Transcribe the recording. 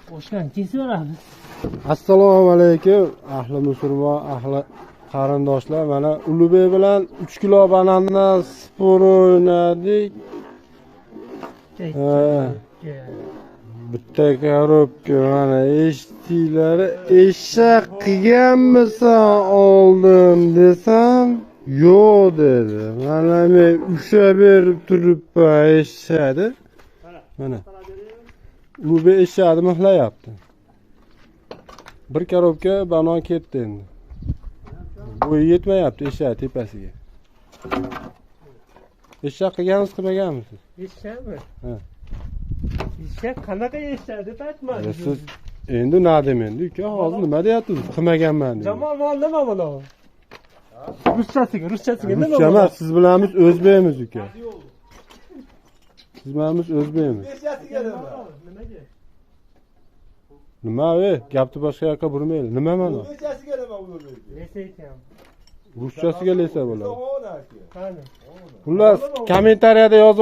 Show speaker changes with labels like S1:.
S1: Qo'shgan kesaveramiz.
S2: Assalomu alaykum ahli musulmon, ahli qarindoshlar. Mana Ulug'bek bilan 3 kilo banandan spor o'ynadik. Bitta korobka mana eshitdinglar. Eshak qilganmisan oldin desam, yo'q dedi. Mana men ushlab berib turibman eshakni. Mana Ulug'bek eshakni mixlayapti. Bir korobka banan ketdi endi. Bu yetmayapti eshak tepasiga. Eshak qilganmiz, qilmaganmisiz?
S1: Eshakmi?
S2: Ha.
S1: Eshak qanaqa eshak deb aytmadi.
S2: Siz endi nadim endi uka, hozir nima deyapsiz? Qilmaganman deyapsiz.
S1: Jamol mol nima bo'ladi? Ruschasiga, ruschasiga nima?
S2: Ruscha emas, siz bilan biz o'zbekmiz uka. Siz bilan biz o'zbekmiz.
S3: Nechasiga nima?
S1: Nimaga?
S2: Nima ey, gapni boshqa yoqqa burmaylik. Nima mana?
S3: Nechasiga nima bo'ladi?
S1: Lesa ekan.
S2: Ruschasiga lesa bo'ladi.
S3: Qani?
S2: Xullas, kommentariyada yozib